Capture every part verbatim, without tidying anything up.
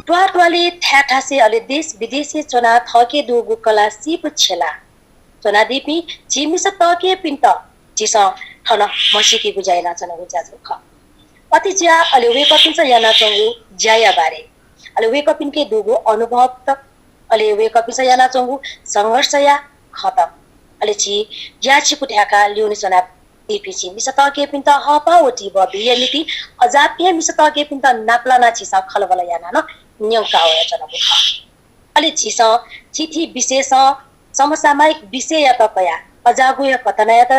त्वाःत्वालय् थाय् थासय् अले देश विदेशय् च्वनाः थःके दुगु कला सीप छ्यलाः च्वनादीपिं झी मिसा तःकेपिन्त झीसं थन म्हसीकेगु ज्या यानाच्वनागु ज्याझ्वः खः। अथे ज्या अले वय्कःपिन्सं यानाच्वंगु ज्याया बारे, अले वय्कःपिन्के दुगु अनुभवत, अले वय्कःपिन्सं यानाच्वंगु संघर्षया खँत, अले झी ज्या छिकु धाय्काः ल्यूने च्वनादीपिं झी मिसा तःकेपिन्त हःपाः व तिबः बीया निंतिं अज्याःपिं मिसा तःकेपिन्त नापलानाः झीसं खँल्हाबल्हा यानाः नं न्यंका वयाच्वनागु खः। अले झीसं थीथी विषयसं समसामयिक विषययात कयाः अज्याःगुया घटनायात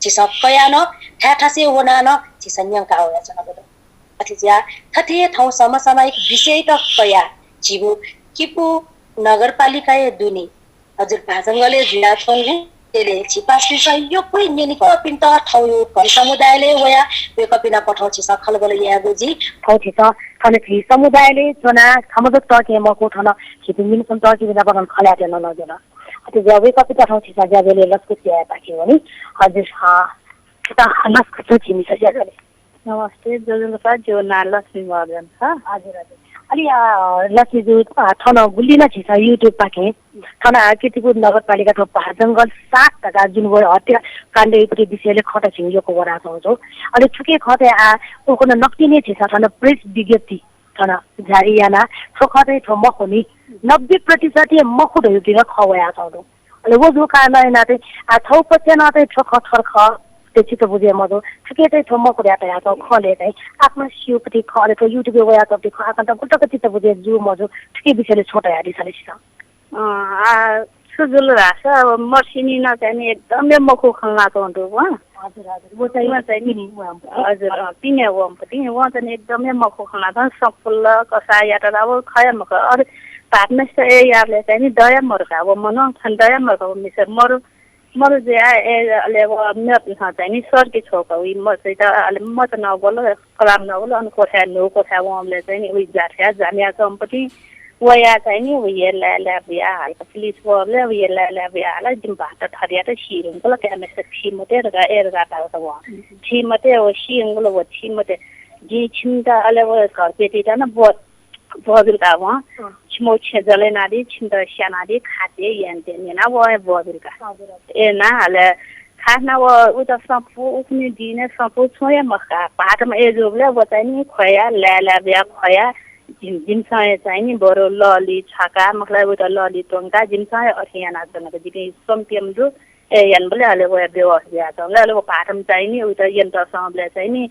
झीसं कयाः नं थाय् थासय् वनाः नं झीसं न्यंका वयाच्वनागु दु। अथे जुयाः थथे थौं समसामयिक विषयत कयाः झीगु किपू नगरपालिकाया दुने हजुर भाजंगलय् जुयाच्वंगु। अले झी पासापिन्सं यक्व न्यनीपिन्त थौं यक्व समुदायलय् वयाः वय्कःपिन्त कथं झीसं खँल्हाबल्हा यायेगु जुइ। थौं झीसं थन झी समुदायलय् च्वनाः छम्ह जक तःके मखु, थन झीपिं मिसापिं तःकेपिं नाप नं खँ ल्हायेत नं ज्वल। अथे जुयाः वय्कःपिन्त थौं झीसं ज्याझ्वलय् लसकुस यायेपाखे वनी। हजुर, अ, लसकुस झीमिसा ज्याझ्वलय्। नमस्ते, ज्वजलपा, जिगु नां लक्ष्मी महर्जन खः। हजुर, हजुर। अले, अ, लक्ष्मीजु, अ, थन गुलि नं झीसं YouTube पाखें थन, अ, किर्तिपुर नगरपालिका थ्व भाजंगल सात धकाः जुन व हत्याकाण्डयापट्टि विषयलय् खँत झीसं यक्व वनाच्वंगु दु। अले थुकी खँतय् आः उखुन्हु नकतिनि झीसं थन press विज्ञप्ति थन जारी यानाः थ्व खँतय् थ्व मखुनि, नब्बे प्रतिशत हे मखु धयागु नं खँ वयाच्वंगु दु। अले व जूगु कारणं यानाः चाहिँ, आ, थःगु पक्षं नं चाहिँ थ्व खँ थर खः, थुकी चित्त बुझे मजू, थुकी चाहिँ थ्व मखु धयाः धयाच्वंगु खँलय् चाहिँ आकनं स्यूगुपट्टि खँ, अले थ्व YouTube-य् वयाच्वंगुपट्टि खँ आकनं चाहिँ गुलि तक चित्त बुझे जू मजू, थुकी विषयलय् छुं धयादिसँ ले छिसं। अँ, आ, छु जुल धाःसा अब मर्सिनी नं चाहिँ नि एकदमै मखु खँ ल्हानाच्वंगु दु, हँ। हजुर, हजुर। व चाहिँ वं चाहिँ नि, पिने वंपट्टि। हजुर, अँ, पिने वंपट्टि। वं चाहिँ नि एकदमै मखु खँ ल्हानाच्वंगु, सफुल्ल कसाः यात ला व खया मखु। अले भाःत मेस्त ए याःबलय् चाहिँ नि दया मरु का, व मनू थन दया मरु का, व मिसा मरु, मरु जुयाः ए, अले व मेपिन्सं चाहिँ नि सर्के छ्वल का, व मचायात अले मचा नं ग्वल, कलाः नं ग्वल, अन क्वथाय् न्हू क्वथाय् वंबलय् चाहिँ नि व जाथ्या जामिया च्वंपट्टि वयाः चाहिँ नि व हे लाय् लाय् बुयाः हाल का, पुलिस वःबलय् व हे लाय् लाय् बुयाः हाल, जिमि भाःत थरियात सी धुंकल, काय् मेस्त सी मते धकाः, ए धकाः धाल का वं। सी मते, व सी धुंकल, व सी मते। जिं छिमित अले व घरपेतित नं ब्व-, ब्वःबिल का वं। अँ। छिमि छेँ जलय् यानादी, छिमित स्यानादी, खाते यानादी न्यनाः वं हे ब्वःबिल का। हजुर, हजुर। ए ना, अले खास नं व उत सफू, उखुन्हु दिनय् सफू छुं हे मखु का। भाःतम्ह ए जूबलय् व चाहिँ नि ख्वया, लाय् लाय् बुयाः ख्वया, जिम-, जिमिसं हे चाहिँ नि बरु लःलि छ्वाका, मखु ला उत लःलि त्वंका, जिमिसं हे अथे यानाच्वना का। जिपिं स्वम्ह प्यम्ह दु, ए यानाबलय् अले वया बेहोस जुयाच्वंबलय् अले व भाःतम्ह चाहिँ नि उत यंकल संबलय् चाहिँ नि,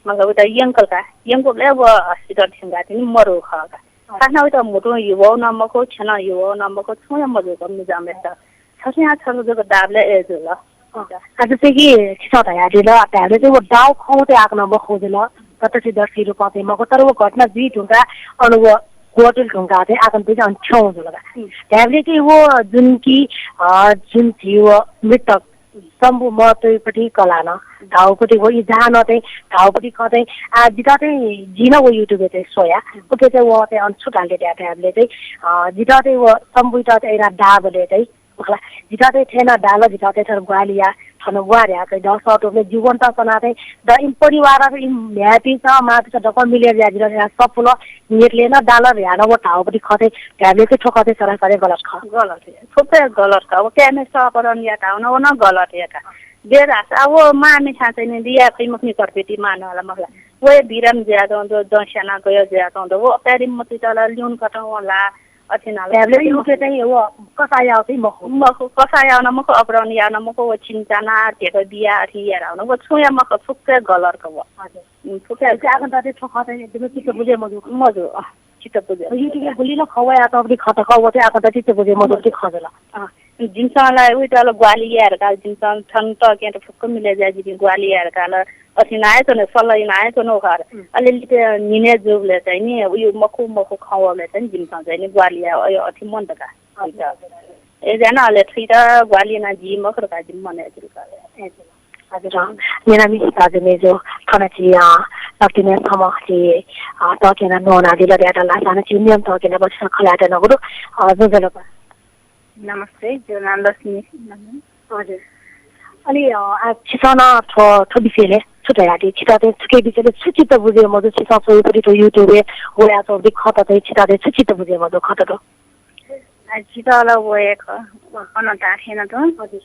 मखु ला उत यंकल का, यंकूबलय् व हस्पिटल थ्यंकाः चाहिँ नि मरु खः का। अँ। खास नं उत म्हुतुं हिवउ नं मखु, छेँ नं हिवउ नं मखु, छुं हे मजूगु मिजं मेस्त। छथ्यां छथ्या जक दाःबलय् ए जुल। अँ। आ, जस्तै कि छिसं धयादिल, धायेबलय् चाहिँ व दाःगु खँ व चाहिँ आकनं मखु जुल, प्रत्यक्षदर्शी रूपं चाहिँ मखु, तर व घटना जुइ धुंकाः अन व ग्वतुल धुंकाः चाहिँ आकनं चाहिँ अन थ्यंगु जुल का। हुँ। धायेबलय् चाहिँ व जुन कि, अ, जुन झी व मृतक शम्भु महतोयापट्टि कलाः नं धाःगुपट्टि व इज्जत नं चाहिँ धाःगुपट्टि खँ चाहिँ, आ, जितः चाहिँ जिं नं व YouTube-य् चाहिँ स्वया। हुँ। उकी चाहिँ वं चाहिँ अन छु धाल धायेबलय् चाहिँ, अ, जितः चाहिँ व शम्भुयात चाहिँ यानाः दाःबलय् चाहिँ मखु ला, जितः चाहिँ थथे यानाः दाल, जितः चाहिँ थन ग्वाहालि या, थन ग्वाहालि या चाहिँ द सःतूबलय् जि वनेत सनाः चाहिँ द इमि परिवार, इमि म्ह्याय्‌पिन्सं, मांपिन्सं दक्वं मिले जुयाः जितः थथे यानाः सफुल्ल न्यतुलय् नं दाल धयाः नं व धाःगुपट्टि खँ चाहिँ धायेबलय् चाहिँ थ्व खँ चाहिँ सरासरी गलत खः। गलत हे, थुकथं गलत खः। व काय् मेस्त अपहरण यात धाःगु नं, व नं गलत हे का। बेर धाःसा व मांम्हेस्यां चाहिँ नि लिया फइ मखु नि, घरपेति मां नं ला मखु ला। व हे बिरामी जुयाच्वंगु दु, दँ स्यानाः गय् जुयाच्वंगु दु। व अपाय्‌धुनिक मतित ला ल्यूने कथं वं ला अथे यानाः ला धायेबलय् उकी चाहिँ व कसाः याःगु चाहिँ मखु। मखु, कसाः याःगु नं मखु, अपहरण याःगु नं मखु, व छिन्चानाः धेका बियाः अथे याःगु नं मखु, व छुं हे मखु, फुक्क गलत खः व। हजुर। उम्, फुक्क आकनं चाहिँ थ्व खँ चाहिँ एकदमै चित्त बुझे मजू। मजू, अँ, चित्त बुझे। YouTube-य् गुलि नं खँ वयाच्वंगुपट्टि खँ त खः, व चाहिँ आकनं चाहिँ चित्त बुझे मजूगुपट्टि खँ जुल। अँ, जिमिसं ला उइत ला ग्वाहालि याये धकाः जिमिसं थन तःकेत फुक्क मिले जुयाः जिपिं ग्वाहालि याये धकाः ला अथे यानाः हे च्वना, सल्लाह यानाः हे च्वना खः। उम्। अले लिपा न्हिनय् जूबलय् चाहिँ नि, उयो मखु मखु खँ वःबलय् चाहिँ नि जिमिसं चाहिँ नि ग्वाहालि याये, अयो अथे मन्त का। हजुर, हजुर, हजुर। अय्‌जुयाः नं अले थुइत ग्वाहालि यानाः जुइ मखु धकाः जिमि मनय् जुल का। हजुर। हजुर, अँ। न्यनामि दाजु मय्‌जु, थन झी, अ, नकतिनि छम्ह झी, अ, तःके यानाः न्वनादिल धयाः धाःसा नं झी नियम तःके यानाः बखिसं खँ ल्हायेत्यनागु दु। अ, ज्वजलपा। नमस्ते, जिगु नां लक्ष्मी। हजुर। अले, अ, आ, छिसं नं थ्व, थ्व विषयले छु धयादी? छित चाहिँ छुके विषयले छु चित्त बुझे मजू? छिसं स्वयंपट्टि थ्व YouTube-य् वयाच्वंपिं खँत चाहिँ छित चाहिँ छु चित्त बुझे मजू खँत दु? आ, छित ल वये ख-, अन ताथेन त। हजुर।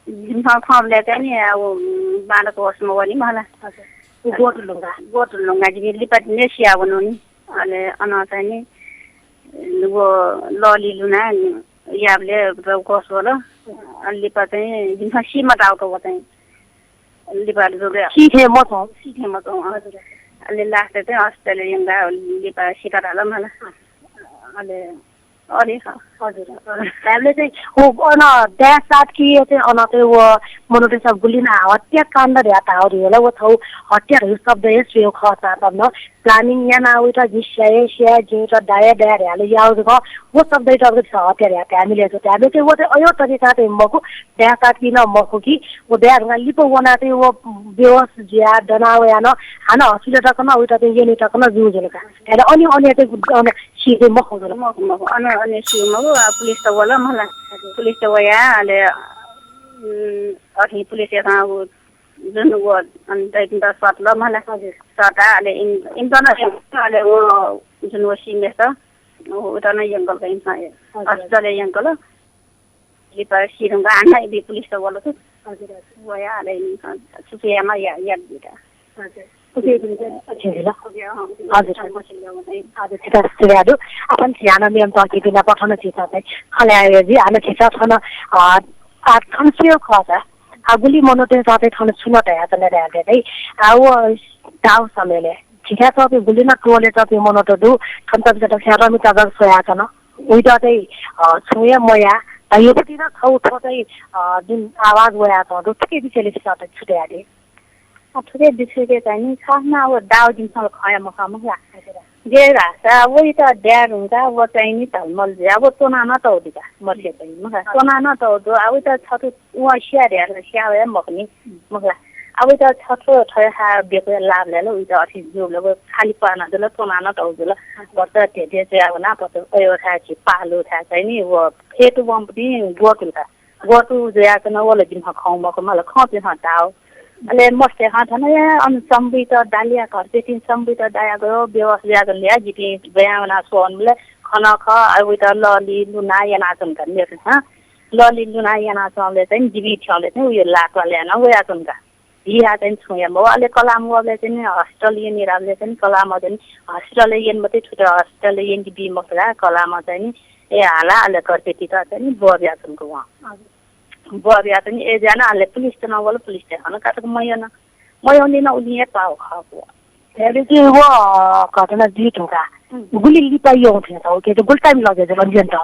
जिमिसं थंबलय् चाहिँ नि, आ, उ, बांलाक होसमा वनी मला। हजुर। उ गोतुलुंगा। गोतुलुंगा जिमि लिपा ने सिया वनु नि। अले अन चाहिँ नि, व लली लुना याबले गोस वल। अले लिपा चाहिँ जिमिसं सी मताउ त व चाहिँ। लिपा जुले सी थे मचौं। सी थे मचौं, अँ। हजुर। अले last चाहिँ अस्ट्रेलिया यंगा लिपा सिका धाल मला। अले, अरे, ह-, हजुर। धायेबलय् चाहिँ व अन दाय् सात कि चाहिँ अन चाहिँ व मनूतय्‌सं गुलि नं हत्याकाण्ड धयाः धाःगु दु ला, व थ्व हत्या धइगु शब्द हे स्वयेगु खः साँच्चि नं। Planning यानाः वइत जिं स्याये, स्याये, जिं वइत दाये, दाये धयाः ला याःगु जक, व शब्दयात अब हत्या धयाः धाये मिले जू। धायेबलय् चाहिँ व चाहिँ अय् तरिका चाहिँ मखु, दाय् सात कि नं मखु कि, व दाय् धुंकाः लिपा वनाः चाहिँ व बेहोस जुयाः दना वयाः नं हानं hospital तक नं वइत चाहिँ यने तक नं जू जुल का। धायेबलय् अन, अन चाहिँ अन सी चाहिँ मखु जुल। मखु, मखु। अन, अन सी मखु, आ, पुलिसत वल मला। पुलिसत वयाः अले, उम्, अथे पुलिसयात उ जुन व, अन, दैपिन्त सतल मला। हजुर। सता अले इम, इमित नं यंकल, अले व जुन व सी मेस्त, उ, उत नं यंकल का इमिसं। हजुर। Hospital यंकल। लिपा सी धुंकाः हानं इबी पुलिसत वल तु। हजुर, हजुर। वया अले इमिसं छु छु यायेमाः या, यात बिदा। हजुर। ओके, ओके, ओके, ल। हजुर। हजुर, छित सुभाय् दु। आपालं झी हानं मेम्ह तःकेपिं नाप थन झीसं चाहिँ खँ ल्हाये जुइ। हानं झीसं थन, अ, आ, थन स्वयेगु खःसा, आ, गुलि मनूतय्‌सं चाहिँ थन छु नं धयाच्वन धयाः चाहिँ, आ, व धाउ समयले झीथाय् च्वंपिं गुलि नं टोलय् च्वंपिं मनूत दु, थन तक जक स्यां रमिता जक स्वयाच्वन। वइत चाहिँ, अ, छुं हे मयाः, अ, धइगुपट्टि नं थ्व, थ्व चाहिँ, अ, जुन आवाज वयाच्वंगु दु, थुकिया विषयले छिसं चाहिँ छु धयादी? अ, थुकिया विषयले चाहिँ नि, खासमा अब दाउ जिमिसं खँ हे मखं मखु ला। हजुर। गय् धाःसा वइत दाये धुंकाः व चाहिँ नि ढलमल जुयाः व त्वना नं तउ दु का, मर्से चाहिँ मखु ला। त्वना नं तउ दु, आ, वइत छथु वं स्या धयाः ला स्या वया मखु नि, मखु ला। आ, वइत छथु थ्व हा बेक्वया लाःबलय् ला वइत अथे जूबलय् व खालि प्वाः नं जुल, त्वना नं तउ जुल। भचा धेधे जुयाः वनाः भचा अय् थाय् झी पालु थाय् चाहिँ नि व फेतु वंपतिं ग्वतुल का। ग्वतु जुयाच्वन, व ला जिमिसं खं मखु मला, खंपिन्सं धाउ। अले मस्तय्‌सं थन या अन सम्बुइत दालिया घरपेतिं सम्बुइत दायागु बेहोस जुयाच्वन ल्या जिपिं ब्वयां वनाः स्वःबलय् खन खः, अ, वइत लली लुना यानाच्वन का मेपिन्सं। लली लुना यानाच्वंबलय् चाहिँ जिबी थ्यंबलय् चाहिँ उयो ला त्वालय् नं वयाच्वन का। हि हा चाहिँ छुं हे मवः। अले कलाम वःबलय् चाहिँ नि hospital यने धाःबलय् चाहिँ नि कलामं चाहिँ नि hospital यने मते, थुत hospital यने बी मखु धकाः कलामं चाहिँ नि, ए, हाला, अले घरपेतित चाहिँ नि ब्वः बियाच्वंगु वं। हजुर। ब्वः बियाः चाहिँ नि, ए, ज्या नं अले पुलिसत नं वल, पुलिसत हानं कातक मयन। मयंलि नं उलिं हे पाउ खःगु। अले चाहिँ व घटना जुइ धुंकाः, हम्म। गुलि लिपा यं थें त, ओके, त गुलि time लगे जक यंत?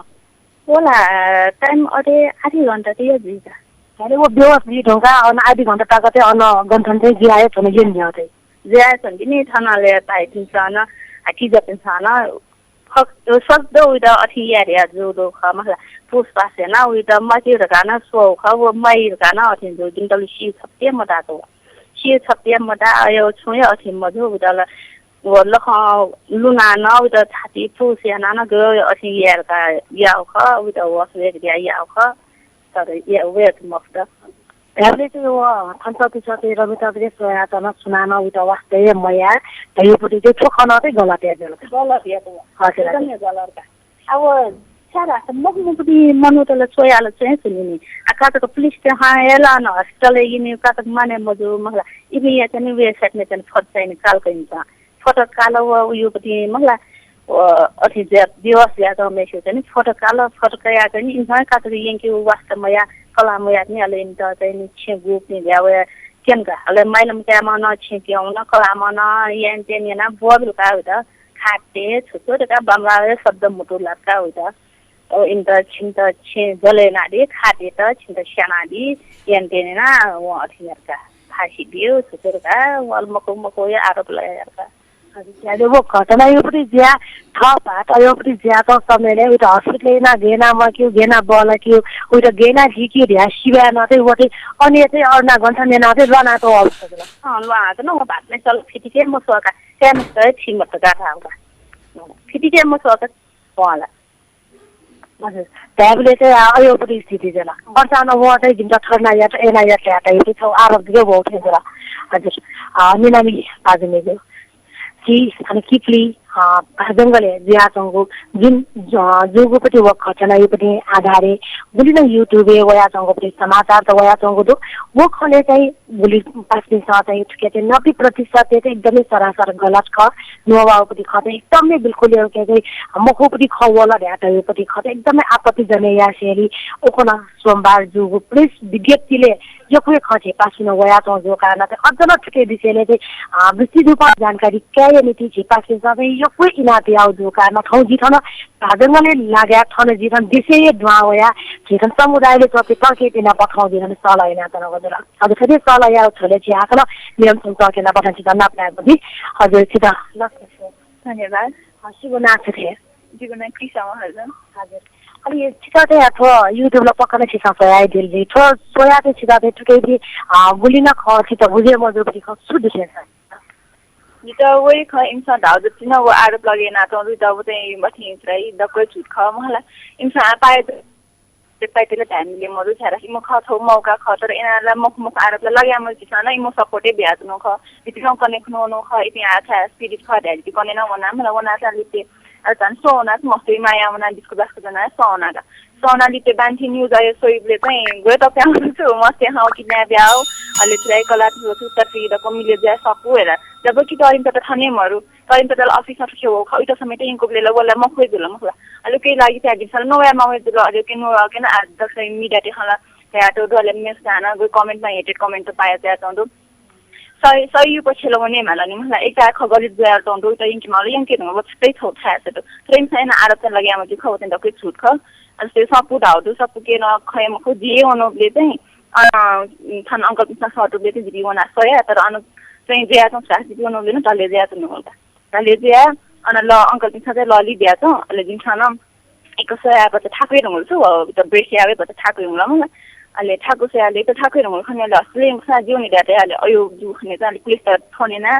व ला time अथे आधी घण्टा त या जुइ का। अले व बेहोस जुइ धुंकाः अन आधी घण्टा तक चाहिँ अन गन्थन चाहिँ जुयाः हे थन यने न्ह्यः चाहिँ। जुयाः थन कि नि थनले भाइपिन्सं नं, आ, किजापिन्सं नं फक-, सक्दो उइत अथे याये धयाः जू दु खः मखु ला। पुसपास यानाः उइत माकी धकाः नं स्वउ खः, व माइ धकाः नं अथे जू, जिमित ला सी छप्तिया मताः का व। सी छप्तिया मताः, अय् छुं हे अथे मजू, उइत ला व लखं लुनाः नं उइत छाति पुस यानाः नं ग अथे याये धकाः याउ खः, उइत होस वयेक धयाः याउ खः। तर या वय्क मफुत। धायेबलय् चाहिँ व थन तःपिन्सं चाहिँ रमितायात स्वयाच्वन, सुनानं उइत वास्ता हे मयाः धइगुपट्टि चाहिँ थ्व खँ नं चाहिँ गलत हे जुल का। गलत हे जुल। हजुर, हजुर। एकदमै गलत का। अब छाय् धाःसा मखु मखुपिं मनूत ला स्वयाः ला चाहिँ सुनि नि। आ, कातक पुलिसत हां हे ला अन hospital यने कातक माने मजू मखु ला। इपिं या चाहिँ नि वे सकने चाहिँ नि फट चाहिँ नि काल कइन्छ। फट काल व उयुपति मखु ला, व अथे जुया, बेहोस जुयाच्वंम्हय्सित चाहिँ नि फट काल, फट कयाः चाहिँ नि इमिसं कातक यंके वास्ता मयाः, कलाः मयाः नि अले इमित चाहिँ नि छेँ गुपिं जुया वया क्यन का। अले माइला मकाय्म्हं नं छेँ क्यन, कलाःम्हं नं यानत्यन यानाः ब्वःबिल का उइत। खाते छुचुर का बांबांलाः शब्द मुतु लात का उइत। अ, इमित छिमित छेँ जलय् यानादी, खाते त छिमित स्यानादी, यानत्यन यानाः वं अथे यात का। फाँसी बिउ, छुचुर का, वल मखु मखु या आरोप लया यात का। अले व घटना युपति ज्या थप हात अयोपति ज्या त समयले उइत hospital यना गेना मकिउ, गेना बलकिउ, उइत गेना जिकिउ ध्या सिबा नते वते, अनि यते अर्ना गन्था नेना ते लना त अवस्था जुल। अँ, लना त न व भात नै सल फिटिके मसुवा का, क्या मसुवा छि मत का था का। फिटिके मसुवा का वाला। हजुर। धायेबलय् चाहिँ, अ, अय्‌पति स्थिति जुल। वर्षां नं वं चाहिँ जिमित थर्ना यात, एना यात धयातःगु छौ आरोप दियो वःथें जुल। हजुर। अ, निनामि पाजुमेगु। कि, अनि किपलि, अ, जंगलय् जुयाच्वंगु जुन, अ, जूगुपति व घटनायुपति आधारय् गुलि नं YouTube-य् वयाच्वंगुपति समाचार त वयाच्वंगु दु। व खलय् चाहिँ गुलि पासापिन्सं चाहिँ थुके चाहिँ नब्बे प्रतिशत चाहिँ एकदमै सरासर गलत खः। नुवावाउपति खः चाहिँ एकदमै बिल्कुल यंके चाहिँ मखुपति खँ वल धयातःगुपति खँ चाहिँ एकदमै आपत्तिजनक या शैली। उखुन्हु सोमबार जूगु प्रेस विज्ञप्तिले यक्व हे खँ झी पासापिं वयाच्वं जूगु कारणं चाहिँ अझ नं थुके विषयले चाहिँ, अ, विस्तृत रूपमा जानकारी काये निंतिं झी पासापिन्सं चाहिँ यक्व हे इनाप याउ जूगु कारणं थौं जि थन भाजंगलय् लागाय् थन जि थन देशय् हे दुहां वया झी थन समुदायले च्वंपिं तंकेपिं नाप थौं जि थन सल्लाह यानातनागु दु। हजुर, थथे सल्लाह याउ झ्वलय् झी आखलं नियम संचालक नाप थन छित नाप नायेगु दु। हजुर, छित लसकुस। धन्यवाद। अ, सुभ नां छु थें? जिगु नां कृष्ण महर्जन। हजुर। अले छित चाहिँ थ्व YouTube-ल पक्का नं छिसं स्वयादिल जुइ। थ्व स्वयाः चाहिँ छित चाहिँ थुके, अ, गुलि नं खँ छित बुझे मजूगु खँ छु दुथें? जितः वइ खँ इमिसं धाउ जति नं व आरोप लगे यानातःगु दु, व चाहिँ मथिं इत्राइ दक्व झुठ खः मला। इमिसं आपाय पाइतले धाये मिले मजू छाय्‌धाःसा इमि खः थ्व मौका खः, तर इनाला मखु मखु आरोप ला लगे यामु झीसं नं इमि support-य् बियाच्वनु खः। इपिं नं कन्हय् खुन्हु वनु खः, इपिं आः छाय् पीडित खः धाये जितः कन्हय् नं वना मला, वना चाहिँ लिते। अले झन स्वः वना मस्तय् माया वना बिस्कुट बास्कुट जना स्वः वना का। स्वः वना लिते बान्थि news अय् स्वइबलय् चाहिँ गुलि तप्यां छु मस्तय् हं kidnap याउ, अले थुराय् कलात छु तत्ति दक्व मिले जुया सपु हेला। जबकि तरिम तत थने मरु, तरिम ततल office नं थुखे वउ खः, उइत समेत यंकुबलय् ला वला मखु हे जुल मखु ला। अले उकिया लागि चाहिँ जिमिसं नं वया माउ हे जुल, अले उकिं नु, उकिं नं आ दक्व media-य् खँ ला धयातःगु दु, अले मेसं नं गुलि comment नं hate comment त पाया जुयातःगु दु। सही, सही यु पक्षय् ला वने माल नि, मला एकता खः गलत जुयातःगु दु, त यंके माल यंके धुंगु व छुट्टै छौ थाय् से दु। तर इमिसं याना आरोप चाहिँ लगे यामु जुइ खः, व चाहिँ दक्व झुठ खः। अले से सपु धाउ दु, सपु के नं खँ हे मखु, जि हे वनुबलय् चाहिँ, अ, थन uncle-पिन्सं सःतुबलय् चाहिँ जिपिं वना स्वया, तर अन चाहिँ जुयाच्वं छाय् जिपिं वनुबलय् नं धले जुयाच्वं नुगल का। धले जुया, अन ल uncle-पिन्सं चाहिँ लः लिबियाच्वं, अले जिमिसं नं एक स्वया भचा थाकुइ धुंगल छु, व त brace यावे भचा थाकुइ धुंगल मला। अले थाकु स्वया ले त थाकुइ धुंगल खने ल हस्ले इमिसं जिउ नि दाते, अले अयु जु खने चाहिँ अले पुलिस त फोन याना,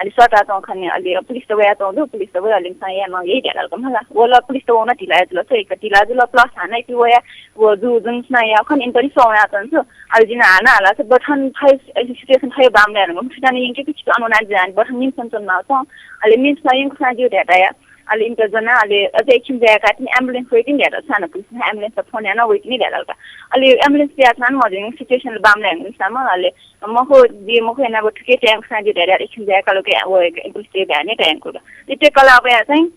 अले सःताच्वं खने, अले पुलिस त वयाच्वं दु, पुलिस त वया अले इमिसं याये माउ याइ धयालाल का मला। व ल पुलिस त वना ढिला जुल, छु एक ढिला जुल, plus हानं इपिं वया व जु जुन सुना या खने इमित नि स्वः वनाच्वन छु। अले जिं हानं हाला छु बथन थै situation थै बामलाये धुंगल, छु जाने यंके कि छु अन वना जाने बथन निम्सन च्वन माउ च्वं। अले निम्सन यंकु सां जिउ धया धया। अले इमित ज्वना, अले अझ एकछिन जाय्‌का तिनि ambulance वइतिनि धयातल, सानो पुलिस ambulance त फोन याना वइतिनि धयातल का। अले ambulance पियाच्वना मजिं situation बामलाये धुंगल सामा, अले मखु, जि मखु याना व थुके time सां जि धया एकछिन जाय्‌का लोके व पुलिस ते भ्याने time कुल। इते कला वया चाहिँ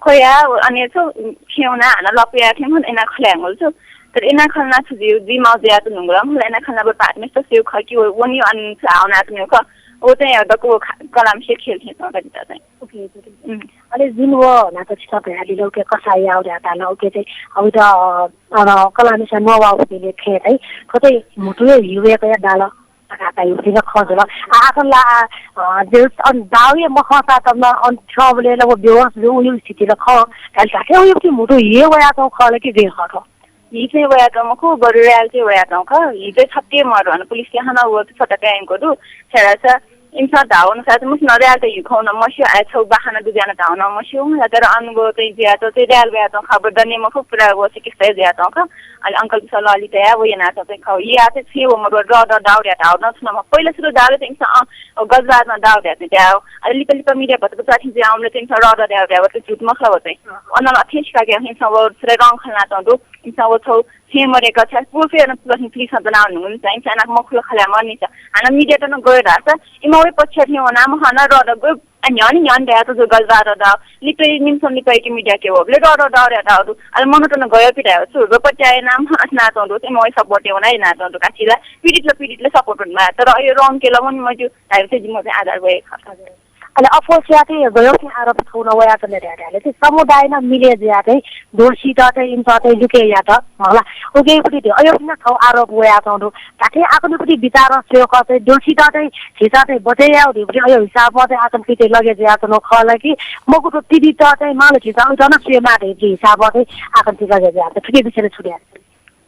खोया, अने छु, खेउना, हानं लपुया खेम, एना खले धुंगल छु। तर एना खलना छु जिउ, जि माउ जुयाच्वं धुंगल, मला एना खलना व पाटमेस त सेउ खः कि व, वनी अन छु आवना तुन्यु खः। व चाहिँ दक्व व खा-, कलाम से खेल खेल त जिता चाहिँ। OK, OK। उम्। अले जिन व नात छित भ्यालि लौके कसाय याउ रे ताल, OK चाहिँ, अब त, अ, अन कलामिसा नवाउ के ले खे है। खतै मुटु हे हिवे कया दाल। आका तायु तिन खजुल। आ, आखन ला, अ, जे अन दाउ हे मखसा तम अन छबले ल व बेहोस जो उयु स्थिति ल ख। काल काके उयु कि मुटु हे वया त खले कि जे ख। हिते वयात मखु, बरु reality वयात खः। हिते छत्ते मरु अन पुलिस के हन व फटक आइनको दु। छेरासा इमिसं धाउ अनुसार त मुस न reality यु खौ न मस्यु आए छौ बाखन दु जान धाउ न मस्यु। तर अन व चाहिँ ज्या त चाहिँ reality वयात खः, ब दने मखु, पुरा व चिकित्सा ज्या त खः। अले uncle स ललित या व याना त चाहिँ खौ। या त छे व मरु र द दाउ रे धाउ न छन म। पहिला सुरु दाउ रे त इमिसं, अ, गजराज न दाउ रे त दाउ। अले लिप लिप media भत भत थिं ज्या अमले त इमिसं र द दाउ रे व त झुट मखला व चाहिँ। अन ल अथें सिका के इमिसं व सुरे रंग खलना त दु। इमिसं व छौ छेँ मरेका छ, पुफे न पुफे पुलिस हतनाव नुंगुन चाहिँ, चाहिँ नाक मखुल खल्या मनिसा। हाना media त न गयो धासा, इमा वे पक्ष थिं व नाम हन र द गयो, आ, न्ह्यनि न्ह्यनि दया त जो गलबा र द, लिपे निम्सम लिपे के media के व, ले द द द रे द दु, अले मनु त न गयो पि दया छु, रो पच्याय नाम हन असना त दु, इमा वे support व ना ना त दु, काचिला, पीडित ल पीडित ल support मा, तर यो रंग के ल मन मजु, धाइ से जिमो चाहिँ आधार वे खा। अले अफोसिया चाहिँ गयो कि आरोप थौं न वया त ने दया दया, ले समुदाय न मिले जया चाहिँ, दोषी त चाहिँ इन्त चाहिँ लुके या त, होला। OK, पुटी दे, अयो पिना थौ आरोप वया त दु। ताके आकन पुटी विचार सेव क चाहिँ, दोषी त चाहिँ, झिसा चाहिँ बचे या उदी, पुटी अयो हिसाब म चाहिँ आकन पिते लगे जया त नो खला कि, मगु त तिदी त चाहिँ माल झिसा उदन सेव मा दे हिसाब म चाहिँ आकन पिते लगे जया त, थुके विषय छुट्या।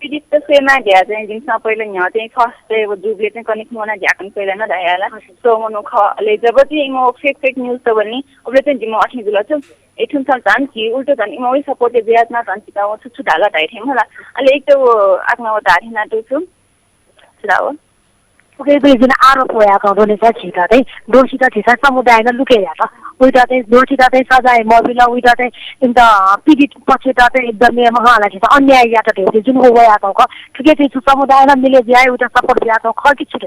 पीडित त स्वयेमाः धया चाहिँ जिमिसं पहिला न्ह्यः चाहिँ first चाहिँ व जुबले चाहिँ कनेक्ट मोना ध्याकन पहिला न धयाला। सो मनु ख अले जब चाहिँ इमो फेक फेक न्यूज त बल्नी अबले चाहिँ जिमो अथि जुल छु। ए थुन सन झन् कि उल्टो झन् इमो सपोर्ट जुयात ना झन् चिता व छु छु धाला धाइ थें होला। अले एक त व आकना व धारि ना तो छु। सुरा व। ओके, बे जिन आरोप वया का रोने सा छिता चाहिँ दोषी त छिसा समुदाय न लुके या त। उइता चाहिँ दोषी त चाहिँ सजाय मबिल उइता चाहिँ इन्त पीडित पक्ष त चाहिँ एकदम नियम हाला छिसा अन्याय या त जुन हो वया का। ठुके चाहिँ समुदाय न मिले जाय उइता सपोर्ट या का ख कि छु।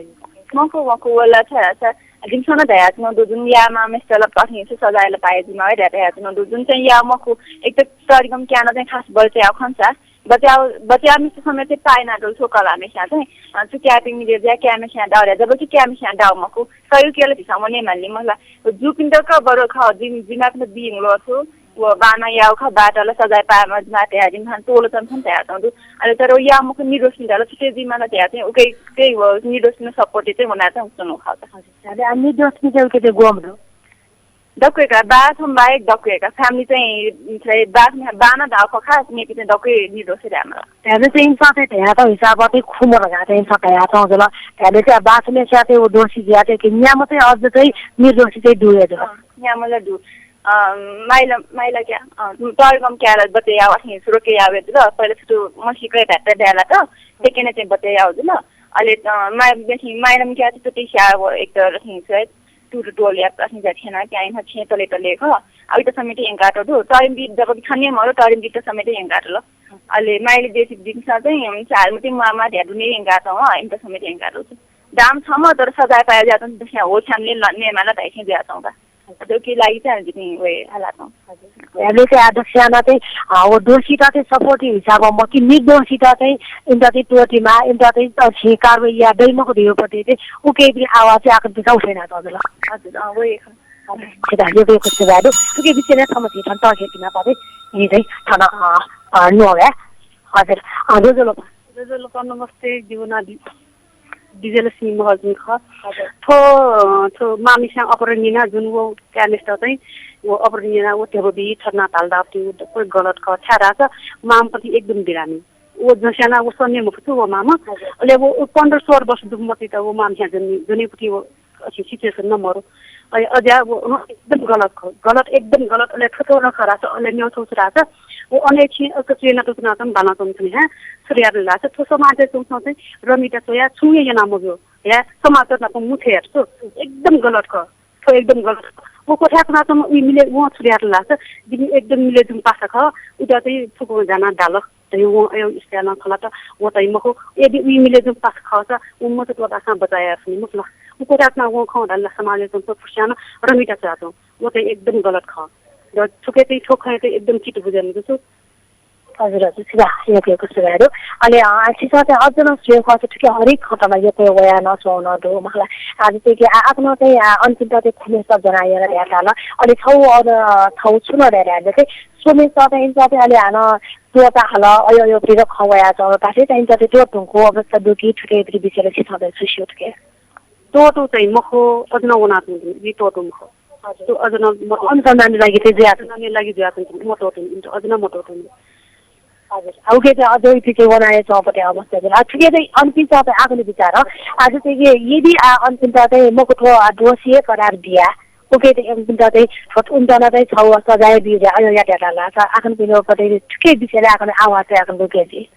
मखु मखु वला छ छ। जिमसन धया छु न दुजुन या मा मेस्टल पठिन छु सजाय ल पाए जिमा धया छु न दुजुन चाहिँ या मखु। एक त तरिकम क्या न चाहिँ खास बल चाहिँ खन सा बच्या बच्या मिस समय चाहिँ पाए ना दल छु कला मेस्या चाहिँ छु क्या पिंग दे जा क्या मेस्या डाउ जब कि क्या मेस्या डाउ मखु। सयु केला भिसा मने मान्ने मला। जु पिंत क बरो ख जिम जिमा पिंत बिंग लो छु। व बाना याउ ख बाटल सजाय पाए मा जिमा ते हरिम हन तोल तन थन तया तंदु। अले तर या मखु निर्दोष निदाल छुटे जिमा न तया चाहिँ उके के व निर्दोष न सपोर्ट चाहिँ वना चाहिँ उसन खा। अले आ निर्दोष नि के उके गोम दो। दक्वेका बा थम्बायक दक्वेका फ्यामिली चाहिँ चाहिँ बा बाना दाउ ख खास नेपी चाहिँ दक्वे निर्दोष रे आमला। त्याले चाहिँ इन्सान चाहिँ धया त हिसाब ते खुमर गा चाहिँ इन्सान धया त जला। त्याले चाहिँ बासले स्या ते व दोषी ज्या चाहिँ कि न्याम चाहिँ अझ चाहिँ निर्दोषी चाहिँ दुया जला। न्यामला दु। माइला माइला क्या। तर गम क्या बते या वाथि सुरु के या वेत ल पहिले सुरु मसी कै धात्ता द्याला त। देकेने चाहिँ बते या ल। अले माइ बेसी माइला क्या चाहिँ तुति स्या व एक त रथि चाहिँ टुटु टोल या प्रश्न जा छेना क्या इन छे तले तले ख। अवित समिति एंकाटो दु तरिम बि जब खनिया मरो तरिम बि त समिति एंकाटो ल। अले माइले देसी दिनसा चाहिँ चार मति मामा ध्या दुने एंकाटो ह इन त समिति एंकाटो। दाम छम तर सजाय पाया जात दस्या हो छ्यामले लन्ने माला धाइसे जातौं का। तो के लागि चाहिँ जितिं वे हलातौं। याले चाहिँ अध्यक्ष ना चाहिँ वो दोषी त चाहिँ सपोर्ट हिसाब म कि निर्दोषी त चाहिँ इन्द चाहिँ टोटीमा इन्द चाहिँ छि कारवाही या दैमको दियो पति चाहिँ उके भी आवाज चाहिँ आकन पिसा उठेना त ल। हजुर अ वे। छिदा यो यो कुछ बादो उके बिचले थम छि थन त के किना पाबे। नि चाहिँ थन नो वे। हजुर। अ दोजो लो। दोजो लो नमस्ते जीवना दि। विजयलक्ष्मी महर्जन ख। थो थो मामिस्यां अपहरण निना जुन वो क्यानेस्टर चाहिँ वो अपहरण निना वो ध्यबा बी छर्ना धाल दाप त्यो कोई गलत ख छ्या रास। मामपति एकदम बिरामी वो जस्याना वो सन्ने मफुतु वो मामा। अले वो पन्ध्र सोह्र वर्ष दुमति त वो मामिस्यां जन्मी जनेपति वो अच्छी सिचुएसन न मरो। अज्या वो एकदम गलत ख गलत एकदम गलत अले थो थो न खरास अले न्यौ थो रास। वो अने छि अक चेना तो ना तम बाना तम थने हा। सुर्यार लास थो समाज चाहिँ रमिता चोया छुए यना मजो। या समाचार नाप मुथे यार सो एकदम गलत ख। थो एकदम गलत ख। वो कोठा तना तम उइ मिले वो छुरियात लास। जिमि एकदम मिले जुम पासा ख। उदा चाहिँ थुको जाना डाल। तै वो अयो इस्ताना खला त वो तै मखो। यदि उइ मिले जुम पासा ख सा वो मत तो पासा बचाया सुनि मुखला। वो कोठा तना वो ख डाल समाज तुम तो फुस्याना रमिता चातो। वो तै एकदम गलत ख। द थुके तै थो ख तै एकदम चित बुझानु जसो। हजुर हजुर सिधा। यक यक सुधारो। अले छिसा चाहिँ अझ न सुयो खस ठुके हरेक खतमा यक वया न सोन दो मखला। आज चाहिँ कि आकन चाहिँ अन्तिम त चाहिँ खुमे सब जना यार ध्यान थाल। अले छौ अझ छौ छुन ध्यान ध्यान चाहिँ सोमे सब चाहिँ इन्सा चाहिँ अले हान तोता हल। अयो यो पिर खवया चौ तासे चाहिँ इन्सा चाहिँ त्यो तुंको अवस्था दुकी ठुके बिचले छिसा चाहिँ सुसियो ठुके। तोटो चाहिँ मखो अझ न वना तुंको। यी तोटो मखो। हजुर। तो अझ न मतलब अनुसन्धानले लागि चाहिँ ज्या अनुसन्धानले लागि ज्या चाहिँ मतो तुन अझ न मतो तुन। हजुर। आउके चाहिँ अझ इति चाहिँ वनाए चौपटे अवस्था जुल। आ ठुके चाहिँ अन्तिम चौपटे आगुने विचार। आज चाहिँ ये यदि आ अन्तिम चौपटे मकुथो आ दोषीय करार दिया। ओके चाहिँ अन्तिम चौपटे उन्तना चाहिँ छौ सजाय दिया अयो या त्याला ला आखन पिनो पटे ठुके विषयले आखन आवाज चाहिँ आखन दुके जी।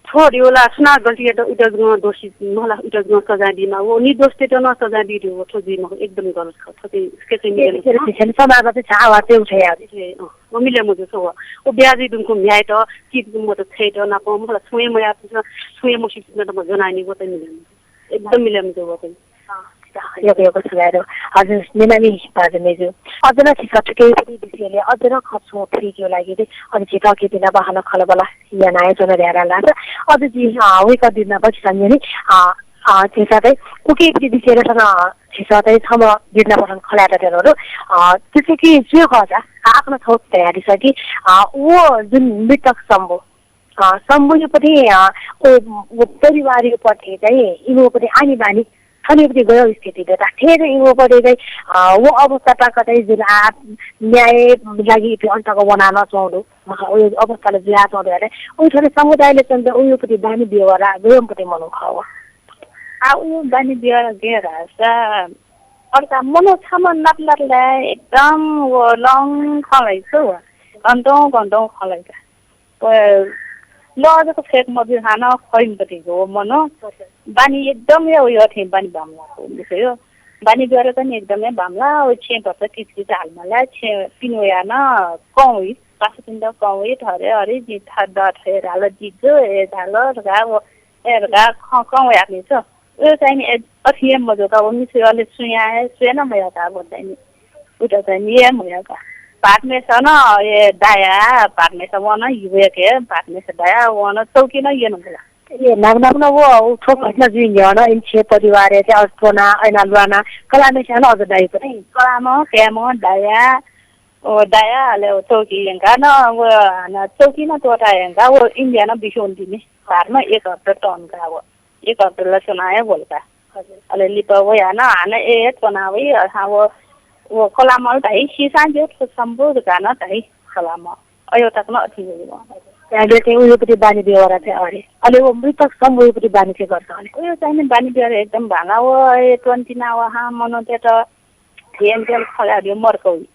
थो दिवला सुना गलती या त उदगन दोषी मला उदगन सजाय दिमा वो निर्दोष ते न सजाय दि दियो थो दिमा एकदम गलत ख थो ते के चाहिँ मिले। समाज चाहिँ छा आवाज चाहिँ उठे या। वो मिले मुझे सो वो ब्याजी दुनको म्याय त चित म त छै त ना पम होला सुए मया सुए मसी न त म जनानी वो त मिले। एकदम मिले मुझे वो त। यक यक सुधारो। हजुर निनामी। हजुर मेजु। अझ न छिका ठुके परि विषयले अझ न खर्च फ्री के लागि दे। अझ छिका के बिना बहाना खलबला। या नाय जन ध्यारा लासा। अझ जी वे का दिना बच संजनी। छिसा तै उके परि विषयले सन छिसा तै थम दिना बहन खलाया त रो। जैसे कि सुयो खसा आकन छौ तयारी छ कि वो जुन मृतक शम्भु शम्भु यो पति वो परिवार यो पति चाहिँ इनो पति आनी बानी थन इपिं गयो स्थिति दे ता। थेर इवपति चाहिँ, अ, वो अवस्था तक चाहिँ जुन आ न्याय लागि इपिं अन्तक वना न चौदो। मखा, उयो अवस्थाले जुया चौदो यारे। उयो थोरै समुदायले चाहिँ उयोपति बानी व्यवहार गयोपति मनु खाओ। आ, उयो बानी व्यवहार गयो धाःसा, अर्का मनो छामा नाप नाप ला एकदम वो long खँ लाई छु। घन्टौं घन्टौं खँ लाई का। ल जक फेक मबी हानं खइम पति हो मनो। बानी एकदम या उयो थें बानी बामला हो मिसयो। बानी व्यवहार त नि एकदमै बामला, ओ छेँ भचा किचकिच हालमाला, छेँ पिन वया न कौं वइ, पासापिन्त कौं वइ, थरे अरे जि था द थरे धाल जिजो, ए धाल गा वो, ए गा खँ कौं वया नि छ। उयो चाहिँ नि ए-, अथि हे मजू का, वो मिसयो अले सुया हे, सुया न मया का, वो चाहिँ नि। उता चाहिँ नि ये मया का। भात मेस न, ए दाया, भात मेस वन, युवे के, भात मेस दाया, वन चौकी न ये न मला। ए, नाप नाप न वो, उ थ्व घटना जुइ न्ह्यः न, इन छेँ परिवार हे चाहिँ अझ त्वना, ऐना ल्वाना, कलामे छ्या न अझ दाइ पनि। कलाम, क्याम, दाया, ओ, दाया, अले ओ चौकी यंका न, वो, न चौकी न तोता यंका, वो इन्डिया न बिस्युन दिने। भारतमा एक हप्ता टन का, वो। एक हप्ता लसना हे बोल का। हजुर। अले लिपा वो या न, हान ए त्वना वइ, अहा, वो, वो कलामल धाइ, सिसा जो सम्बोध का न धाइ, कलाम। अयो तक न अथि वइ वो। यागे चाहिँ उयोपति बानी व्यवहार चाहिँ अरे। अले वो मृतक सम्बोधपति बानी चाहिँ गर्छ अले। उयो चाहिँ नि बानी व्यवहार एकदम भाला वो, ए twenty ना वो, हा, मनो ते त हेन तेन खला दियो मर्क वइ।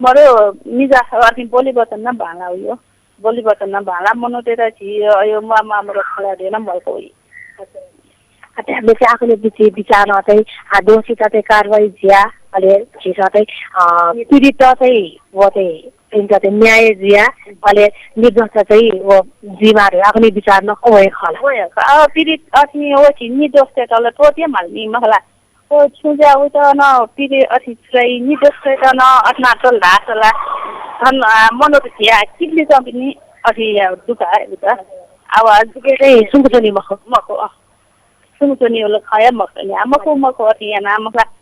मरो निजा अर्थिं बोली वचन न भाला उयो। बोली वचन न भाला मनो ते त झी अयो मा मा मरो खला दियो न मर्क वइ। अथे हामीले चाहिँ आखने बिचि विचार न चाहिँ, आ, दोषी त चाहिँ कारवाही ज्या, अले झी त चाहिँ, अ, पीडित त चाहिँ वो चाहिँ इनका चाहिँ न्याय ज्या, अले निर्दोष त चाहिँ वो जिम्मा रे आखने विचार न वय खला। वय, अ, पीडित अथि वो झी निर्दोष ते तले तोते माल नि मखला। ओ छुजा उत न पीडित अथि छुराइ निर्दोष ते त न अतना तल धासला। धन, अ, मनो त झिया किबली चम्पिनी अथि या दुका उत। आवाज के चाहिँ सुनको नि मखो। मखो, अ। सुनको नि उल खया मखो नि, आ, मखो, मखो अथि या ना मखला।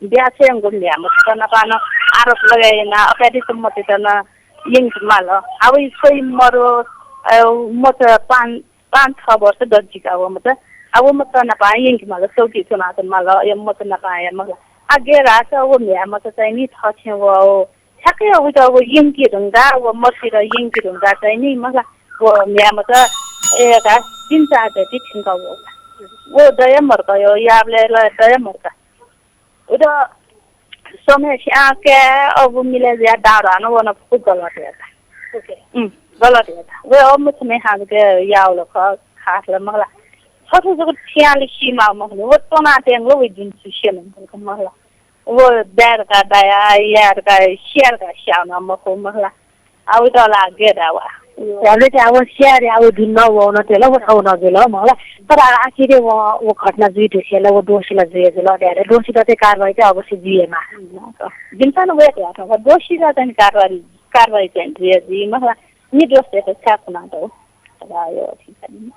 ब्याहा छेँ गुम ल्याम्ह त नापं आरोप लगायना, अप्यादि सम्मति त न यंक माल। अब सोइ मरो, अ, मत पाँच, पाँच छ वर्ष दर्जिका वो मत। अब मत नापं यंक माल, चौकी चुनाव माल, अयो मत नापं या मखला। आगे रास वो म्ह्याय् मत चाहिँ नि थछेँ वो, ठ्याक्कै उत वो यंकी धुंगा, वो मर्सी र यंकी धुंगा चाहिँ नि मखला। वो म्ह्याय् मत, ए, का, तीन चार जति छिंका वो। वो दया मर्का यो, याबले ल दया मर्का। उत समय स्याके अब मिले या दार आनो वन फुक गलत याता। ओके। उम्, गलत याता। वे अब मुझ में हाल के यावल ख-, खास ल मखला। छोटो छोटो थियाले सीमा मखने। वो तोना तेंगो वे जुन सुशेल मखला। वो बैर का दाया, यार का, शेर का श्यावना मखो मखला। आउ त लागे दावा। ह्याबले चाहिँ आउ स्याहारे आउ धुन न वउ न तेल, व थाउ न जुल, मला। तर आखिर व, व घटना जुइ धुसेल, व दोषीला जुइ जुल, ह्याबले दोषीला चाहिँ कारवाही चाहिँ अवश्य जुइमा। जिमिसं व यात, व दोषीला चाहिँ कारवाही, कारवाही चाहिँ जुइ जुइ, मला। निर्दोष चाहिँ छ्या कुना त हो। तर यो ठीक छ नि।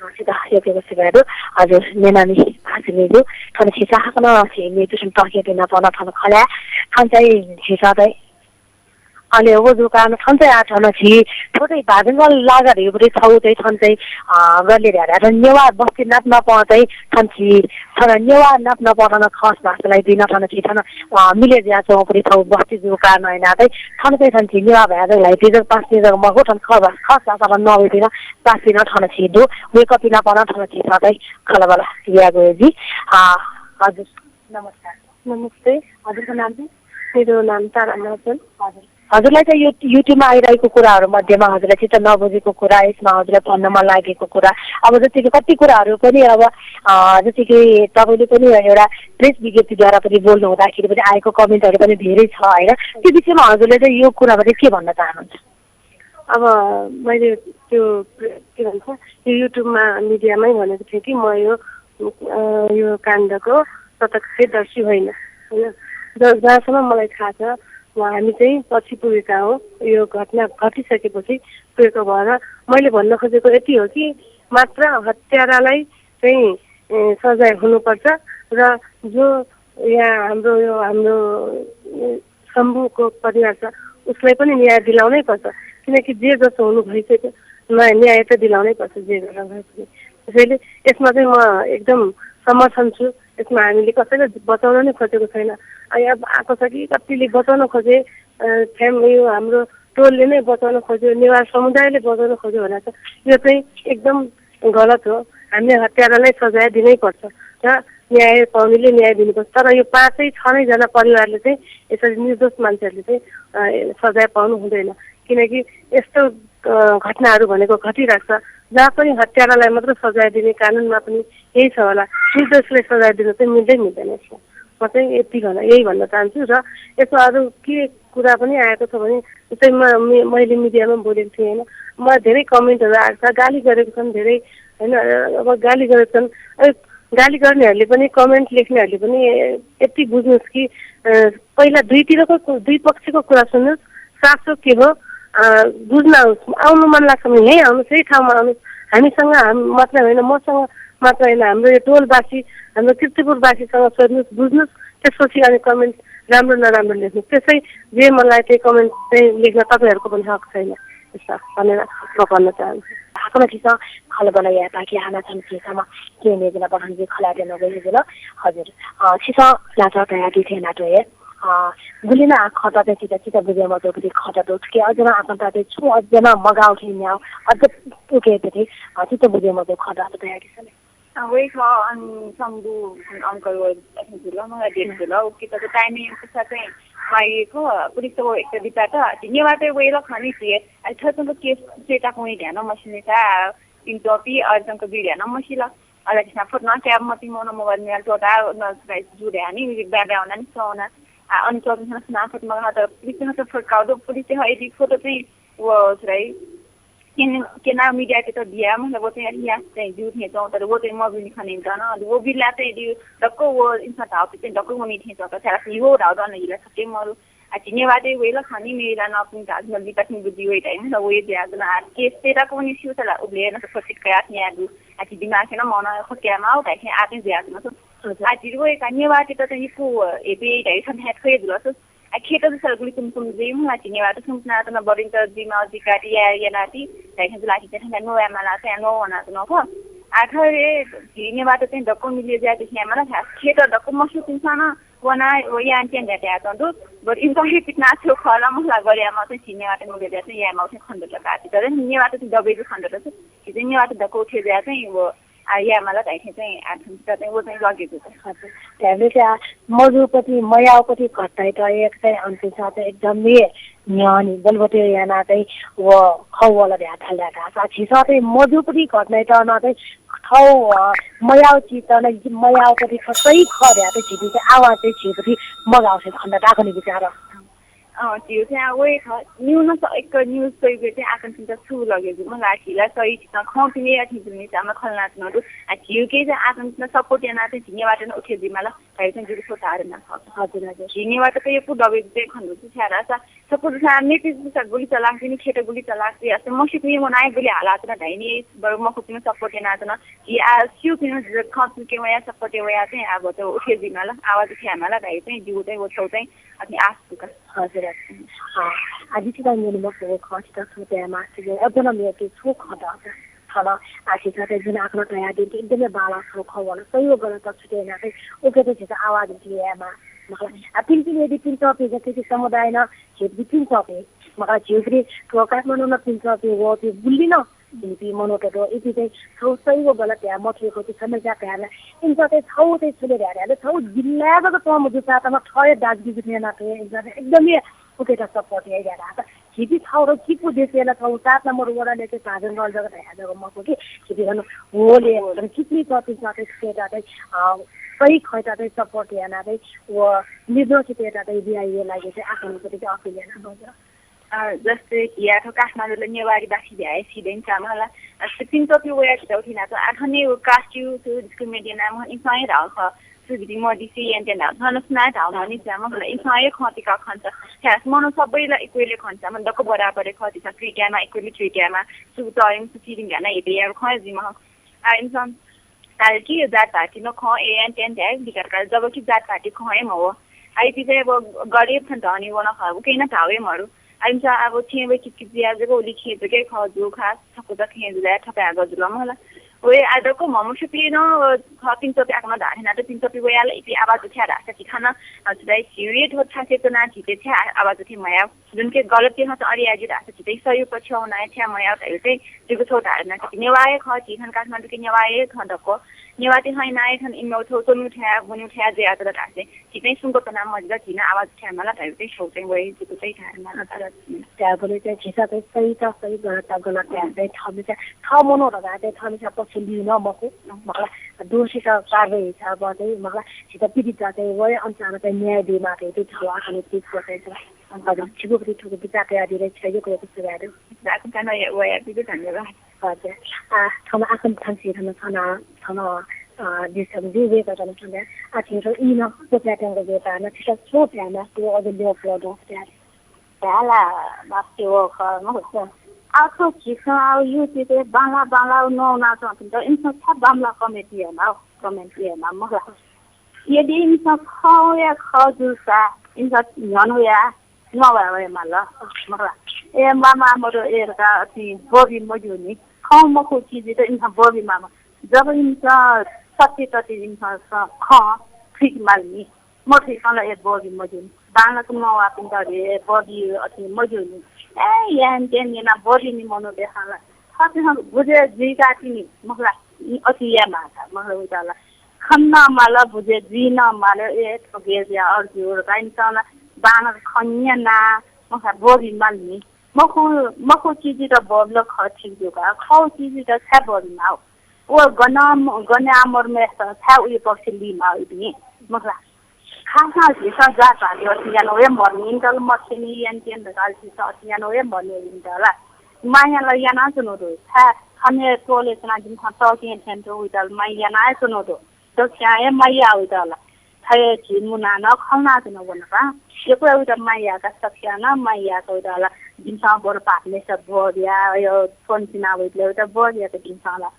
हजुर, यो के बसे गयो? हजुर, नेनामी, हजुर, नेजु, थन छिसा हाकन, छि नेतु सुन तके बिना पन थन खल्या, थन चाहिँ छिसा चाहिँ अले व दुकान थन चाहिँ आ थन छि थोरै भाजंगल लागा रे बरे छौ चाहिँ थन चाहिँ, अ, गले रे रे नेवा बस्ती नाप नाप चाहिँ थन छि थन नेवा नाप नाप थन खस भाषालाई दिन थन छि थन, अ, मिले ज्या चौ परि छौ बस्ती दुकान हैना चाहिँ थन चाहिँ थन छि नेवा भाजंगलाई तिजक पास तिजक मगो थन खस भाषा खस भाषा न नवे दिन पास दिन थन छि दु वे कपिना पन थन छि थन चाहिँ खलबला या गयो जी। अ, हजुर। नमस्कार। नमस्ते। हजुरको नाम चाहिँ? मेरो नाम तारा महर्जन। हजुर। हजुरलाई चाहिँ यु-, YouTube-मा आइरहेको कुराहरू मध्येमा हजुरलाई चित्त नबुझेको कुरा, यसमा हजुरलाई भन्न मन लागेको कुरा, अब जस्तै कि कति कुराहरू पनि अब, अ, जस्तै कि तपाईँले पनि एउटा प्रेस विज्ञप्तिद्वारा पनि बोल्नु हुँदाखेरि पनि आएको comment-हरू पनि धेरै छ, होइन? त्यो विषयमा हजुरले चाहिँ यो कुरामा चाहिँ के भन्न चाहनुहुन्छ? अब मैले त्यो, के भन्छ, यो YouTube-मा, मिडियामै भनेको थिएँ कि म यो, अ, यो काण्डको प्रत्यक्षदर्शी होइन, होइन। ज-, जहाँसम्म मलाई थाहा छ, म, हामी चाहिँ पछि पुगेका हौँ। यो घटना घटिसकेपछि पुगेको भएर मैले भन्न खोजेको यति हो कि मात्र हत्यारालाई चाहिँ, ए, सजाय हुनुपर्छ र जो यहाँ हाम्रो यो, हाम्रो, ए, शम्भुको परिवार छ, उसलाई पनि न्याय दिलाउनै पर्छ, किनकि जे जस्तो हुनु भइसक्यो, न्याय, न्याय त दिलाउनै पर्छ, जे गरेर भए पनि। त्यसैले यसमा चाहिँ म एकदम समर्थन छु, यसमा हामीले कसैलाई बचाउन नै खोजेको छैन। अनि अब आएको छ कि कतिले बचाउन खोजे, अ, फ्याम-, यो हाम्रो टोलले नै बचाउन खोज्यो, नेवार समुदायले बचाउन खोज्यो भनेर चाहिँ यो चाहिँ एकदम गलत हो। हामीले हत्यारालाई सजाय दिनै पर्छ र न्याय पाउनेले न्याय दिनुपर्छ। तर यो पाँचै छ नै जना परिवारले चाहिँ यसरी निर्दोष मान्छेहरूले चाहिँ, अ, सजाय पाउनु हुँदैन, किनकि यस्तो, अ, घटनाहरू भनेको घटिरहेको छ। जहाँ पनि हत्यारालाई मात्र सजाय दिने कानुनमा पनि यही छ होला, निर्दोषलाई सजाय दिन चाहिँ मिल्दै मिल्दैन यसमा। म चाहिँ यति भन्न, यही भन्न चाहन्छु। र यसमा अरू के कुरा पनि आएको छ भने, जस्तै म, मे-, मैले मिडियामा बोलेको थिएँ, होइन, म धेरै कमेन्टहरू आएको छ, गाली गरेको छन् धेरै, होइन। अब गाली गरेको छन्, अनि गाली गर्नेहरूले पनि, कमेन्ट लेख्नेहरूले पनि यति बुझ्नुहोस् कि, अ, पहिला दुईतिरको कु-, दुई पक्षको कुरा सुन्नुहोस्, साँचो के हो, अ, बुझ्न आउनुहोस्। आउनु मन लाग्छ भने यहीँ आउनुहोस्, यही ठाउँमा आउनुहोस्। हामीसँग हाम-, मात्रै होइन, मसँग मात्रै होइन, हाम्रो यो टोलवासी, हाम्रो किर्तिपुरवासीसँग सोध्नुहोस्, बुझ्नुहोस्, त्यसपछि अनि कमेन्ट राम्रो नराम्रो लेख्नुहोस्। त्यसै जे मन लाग्यो त्यही कमेन्ट चाहिँ लेख्न तपाईँहरूको पनि हक छैन, यसमा भनेर म भन्न चाहन्छु। हाकनं छिसं खँल्हाबल्हा यायेपाखे हानं छम्ह झीसं केहेँ मेगु नं बहनी खँल्हायेत नं वये जुल। हजुर, अ, छिसं न्हाचः धयादी थें न्हाचः हे, अ, गुलिं नं खँत चाहिँ छित, छित बुझे मजूगु खँत दु। थुकी अझ नं आपालं चाहिँ छुं अझ नं मगाःगु थें न्याःगु, अझ उके चाहिँ, अ, छित बुझे मजूगु खँत धयादिसँ ले। अ, वय्कः अनि शम्भु अंकल व अथे जुल, मला डेट जुल, उके तक टाइमिङ कसा चाहिँ माय्क पुलिस व एक दिपात, नेवाःतय् वये ला खनी छि, अ, थ्व च्वंक केस च्वय् तक वने ध्यान मस्यूनिसा, पिन्त्वःपिं अझ च्वंक जुइ ध्यान मस्यूल। अले झीसं फोटो नं काये मतिइ मवं, मोबाइल मियाल त्वःता, न, जु धयानि, ब्याब्या वनानि सवना। आ, अन च्वंपिन्सं नं फोटो मगाः, तर पुलिसं नं फोटो काउ दु, पुलिसं नं यदि फोटो चाहिँ व, सुराइ, केन-, केना मिडियातय्त बिया, मतलब, व चाहिँ यास चाहिँ जू थें च्वं, तर व चाहिँ मब्यूनि खने दन, व बिला चाहिँ दि दक्व व इन्सान धाउपिं चाहिँ दक्व वने थें च्वं, तर छाय् धाउ दन हिला छके मरु। आ, झी नेवाःतय् वये ला खनी, मेला नपिं धाउ, नदी पाठिन बुद्धि वये धाइ, मतलब, वये जुयाच्वन, आ, केस तय् तक वने स्यू सा ला, उबलय् नं सफर सिट कयाः न्याये दु। आ, झी दिमागय् नं मन खोक्याये माउ धाइ थें आः चाहिँ जुयाच्वन। हजुर। आ, झी वये का नेवाःतय्त चाहिँ यक्व हेपे धाइ छन्थाय् थ्वये जुल। आ, खेत दुसा गुलि कुमकुम जुइ, मला झी नेवाःत सुम्पनाच्वन, बरिन्त जुइमाउ जुइ काटि या-, यानाति धाइ थें जुल, आ, झी चाहिँ थन न्ववाये माला चाहिँ न्ववानाच्वन खः। आ, थथे झी नेवाःत चाहिँ दक्व मिले जुयाः चाहिँ याये माला, खेत दक्व मस्यूपिन्सं नं वना, व यान्त्यं न्ह्याथे याच्वं दु। बरु इमिसं हे पितिना छु खः ला, मला, गरे यायेमाउ चाहिँ झी नेवाःत मिले जुयाः चाहिँ यायेमाउ चाहिँ खनेदत का। तर नेवाःत चाहिँ दबे जू खनेदत। झी चाहिँ नेवाःत दक्व उठे जुयाः चाहिँ व, आ, याये माला धाइ थें चाहिँ, आ, थन चाहिँ व चाहिँ लगे जू। हजुर। धायेबलय् चाहिँ, आ, मजूपति, मयाउपति घटनायात एक चाहिँ अन्तिम चाहिँ एकदम हे न्ह्यःने बलबते याना चाहिँ व खँ वल धया धाल धया धाःसा, झीसं चाहिँ मजूपति घटनायात नं चाहिँ थौ, अ, मयाउ चित नं मयाउपति खँ सही खः धया चाहिँ झीपिं चाहिँ आवाज चाहिँ झीपति मगाउ चाहिँ खनेदत का, आखनि विचार। अँ, झीउ चाहिँ आ वये खः। न्यून स-, एक न्यूज सही चाहिँ आकांक्षात छु लगे जू, मला झी ला सही चित खँ पिने या थें जुल नि, आम खँ ल्हानाच्वना दु। आ, झीउ के चाहिँ आकांक्षात सपोर्ट याना चाहिँ झी नेवाःत नं उठे जुइ माला। धाइ चाहिँ जुल, सो धारे ना खः। हजुर, हजुर। झी नेवाःत यक्व दबे चाहिँ खनेदत छाय् धाःसा सपोर्ट उठा मेपिं दुसा गुलि चलाक, तिनि खेत गुलि चलाक, या से मस्यूपिं वनाः गुलि हालाच्वन धाइनि, बरु मखुपिं सपोर्ट यानाच्वन। झी आ स्यूपिं खँ पिके वया सपोर्ट वया चाहिँ आ व त उठे जुइ माला, आवाज उठे माला धाइ चाहिँ जिउ चाहिँ व छौ चाहिँ अथे आश दु का। हजुर, हजुर। अँ, आ, जितः न्यने मफुगु खँ छितः छुं तये मास्ति जुइ, अझ नं मेगु छुं खँ दु। थन, आ, झीसं चाहिँ जुन आखलं धयादिल कि एकदमै बांलाःगु खँ वल, सही व गलत छुटे याना चाहिँ उके चाहिँ झीसं आवाज उठे यायेमाः। मखु ला, आ, पिन्पिं यदि पिन्त्वःपिं जति कि समुदाय नं झीपिं पिन्त्वःपिं, मखु ला, झीपिं थ्व काठमाडौं नं पिन्त्वःपिं वःपिं गुलि नं झीपिं मनूत दु, इपिं चाहिँ थ्व सही व गलत धया मथुइक चाहिँ छम्ह ज्या धया ला, इमिसं चाहिँ छौ चाहिँ छु ले धया ला, छौ जिल्लाय् जक च्वंम्ह जूसां तमा थः हे दाजुकिजा थें याना थें इमिसं चाहिँ एकदमै उकेत सपोर्ट याइ धया ला। झीपिं छौ र किपु देशय् ला छौ सात नम्बर वडालय् चाहिँ भाजन गल जक धया जक मखु कि, झीपिं गन होले, होले। तर किपु च्वंपिं च्वंपिं चाहिँ, अ, सही खँयात चाहिँ सपोर्ट याना चाहिँ व निर्दोषितय्त चाहिँ न्याय याये लागि चाहिँ आखलपति चाहिँ अपिल याना। अ, जस्तै झी आ थ्व काठमाडौं ला नेवारीवासी धया सिधेन चामा ला। अ, पिन्त्वःपिं वया झीत उठे यानाच्वन। आ थन व कास्टय् थ्व डिस्क्रिमिनेट याना मखु, इमिसं हे धाउ खः। सु झीपिं मदिसे यान्त्यं धाउ, थन सुनां धाउ धाउ नि चामा ला। इमिसं हे खँ तिका खन्छ। छाय् मनू सबै ला इक्वली खन्छ। मन दक्व बराबर खः, झीसं treat यायेमाः, इक्वली treat यायेमाः। सु तःय् सु feeling याना हेपे याये खँ जुइ मखु। आ, इमिसं धाल कि यो जातभाति नं खः, ए, यान्त्यं धाये बिचार का, जबकि जातभाति खँ हे मखु। आ, इपिं चाहिँ अब गरीब थन धनी वन खः, उके नं धाउ हे मरु। आ, इमिसं अब छेँ वय् किचकिच जुया जक उलि छेँ जक खः, जू खः, छकू जक खँ जुल, थपाय् गः जुल मला। वय् आः दक्व म्हमस्यूपिं नं, अ, खः पिन्चःपिं आः नं धाःथें यानाः पिन्चःपिं वयाः ला इपिं आवाज उठे याः धाःसा झी थन, अ, छु धाइ, झी हे थ्व थासय् च्वनाः झीत छाय् आवाज उठे मयाः। जुन कि गलत हे हं अले याः जुइ धाःसा झीत सही पक्षय् वनाः छाय् मयाः धयागु चाहिँ जिगु छगू धारणा खः। नेवाः हे खः, झी थन काठमाडौंके नेवाः हे खः दक्व। नेवाःतय् हं यानाः थन इमिगु छगू च्वने उठे याः, ब्वने उठे याः जुयाच्वन धाःसा झी चाहिँ सुम्क च्वना मजिल, झी नं आवाज उठे यायेमाल धयागु चाहिँ छगू चाहिँ वय् जिगु चाहिँ धारणा खः। त्याबलय् चाहिँ झीसं चाहिँ सही त सही, गलत त गलत धयाः चाहिँ थःम्हस्यां, थः मनू धकाः चाहिँ थःम्हस्यां पक्ष ल्यू नं मखु। मखुला, दोषीत कारवाही हिसाबं चाहिँ मखुला, झीत पीडितत चाहिँ वय् अनुसार चाहिँ न्याय बीमाः धइगु चाहिँ थ्व आखलय् चाहिँ छ। हजुर, छिगु प्रति थुगु बिचाः तयादीबलय् छितः यक्व यक्व सुभाय् दु। आखः थन वयाः बिगु धन्यवाद। हजुर। आ, थन आखः थन छि थन थन, थन, अ, दिसं जि वय्कःयात थन थन। आ, छिगु ई नं क्वचाय्केगु जूसां नं छितः छुं धायेमाः, छिगु अझ ल्यः प्रदोष धाये। धाये ला, मास्ति व खः, मखु। आखः झीसं आः YouTube-य् बांला बांला नवानाच्वंपिन्त इमिसं छाय् बांमलाः comment यायेमाः, comment यायेमाः, मखुला। यदि इमिसं खः वया खः जूसा, इमिसं न्ह्यःने वयाः नवाये वयेमाल, मखुला। ए मामा मदु ए धकाः अथे ब्वःबी मज्यूनि। खँ मखु चिजयात इमिसं ब्वःबी मामा। जब इमिसं सत्य तथ्य इमिसं स-, खँ थुइके माल नि। मथुइकं ला ए ब्वःबी मज्यूनि। बांलाक नवाःपिन्त हे ब्वःबी अथे मज्यूनि। ए यायेत्यन यानाः ब्वःबीनि मनूतय्सं ला। थःपिन्सं बुझे जुइकातिनि, मखुला। अथे यायेमाःसा, मखुला, उइत ला। खँ नं माल, बुझे जुइ नं माल, ए, थ्व गय् जुयाः अथे जुल धकाः इमिसं ला बांलाक खँ न्यनाः, मखुला, ब्वःबी माल नि। मखु, मखु चिजयात ब्वःबल खः ठीक जू का, खः चिजयात छाय् ब्वःबी माः? व गन, गन आः मदुम्हय्सित छाय् उइ पक्ष ली माः इपिं, मखुला। खासं झीसं जात भाःपिं अथे यानाः वये मदुनि, इमित ला मथ्यनी यानात्यन धकाः झीसं अथे यानाः वये मदुनि इमित ला। माया ला यानाच्वनागु दु। छाय् थन हे टोलय् च्वनाः जिमिसं तःकें थें तुं उइत ला माया यानाच्वनागु दु। सकसियां हे माया याः उइत ला। थथे झी मुनाः नं खँ ल्हानाच्वनागु वना का। यक्व हे उइत माया याः का, सकसियां नं माया याः का उइत ला। जिमिसं बरु भाःपिन्सं ब्वःबिया, अय्, फोन चिना वइबलय् उइत ब्वःबिया का जिमिसं ला।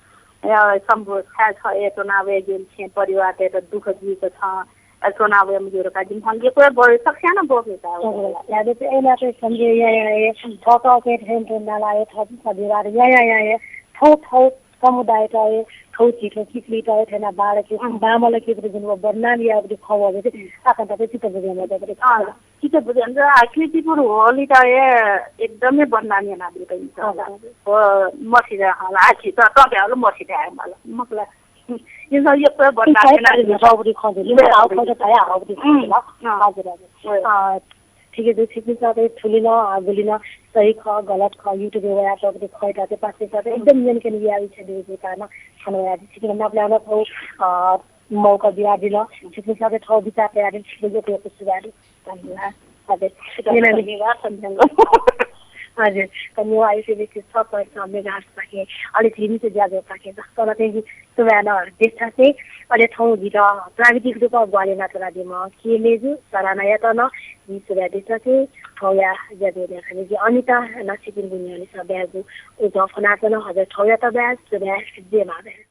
अय्, सम्भव छाय् छ हे च्वना वये जुल छेँ परिवारतय्त दुःख जुइक छं अय् च्वना वये मज्यू धकाः जिमिसं यक्व हे बरु सकसियां नं ब्वःबिया का। हजुर, हजुर। यादे चाहिँ ए नाते सम्झे या, या, या, थः तःकें थें तुं नाला हे थः परिवार या, या, या, या, थः, थः समुदायत हे, थः झी थ्व किचीत हे थथे यानाः बांलाक, हम्म। बांमलाक जुल व बदनाम याःगु खँ वःबलय् चाहिँ, हम्म। आखः थःत चित्त बुझे मज्यू का। अँ, चित्त बुझे मज्यू। आ, कीर्तिपुर होलीत हे एकदमै बदनाम यानाबिल का इमिसं। हजुर, हजुर। व मथि धाये हला, आ, झीत तँ धायेबलय् मथि धाये हला, मखुला। इमिसं यक्व हे बदनाम यानाबिल का। हःबलय् खँ जुल, हःबलय् धाये हःबलय् खँ जुल। हम्म, अँ। हजुर, हजुर। अँ, ठीक हे दु, छिकपिन्सं चाहिँ थुलि नं, अ, गुलि नं सही खः, गलत खः, YouTube-य् वयातःगु खँयात चाहिँ पासापिन्सं चाहिँ एकदम न्यनेकने यायेगु इच्छा दुगु कारणं थन वयादी। छिकपिं नापलाः नं थ्व, अ, मौका बियादिल। छिकपिन्सं चाहिँ थ्व बिचाः तयादिल, छिकपिन्त यक्व यक्व सुभाय् दु। धन्यवाद। हजुर। धन्यवाद, धन्यवाद। हजुर। धन्यवाद, आइसी बिक्री छ point छ megahertz पाखें, अले झी मिसा ज्याझ्वः पाखें जसकल चाहिँ सुभाय् नं देछासें, अले थौं झीत प्राविधिक रूपं ग्वाहालि यानातःगु केहेँ मय्जु सरानायात नं झी सुभाय् देछासें, थौंया ज्याझ्वः न्ह्याकानि जि अनिता नं छिकपिनिगु न्ह्यःने सः ब्यागु उजं फ्वनाच्वना। हजुर, थौंयात बाय्, सुभाय्, जय मांभाय्।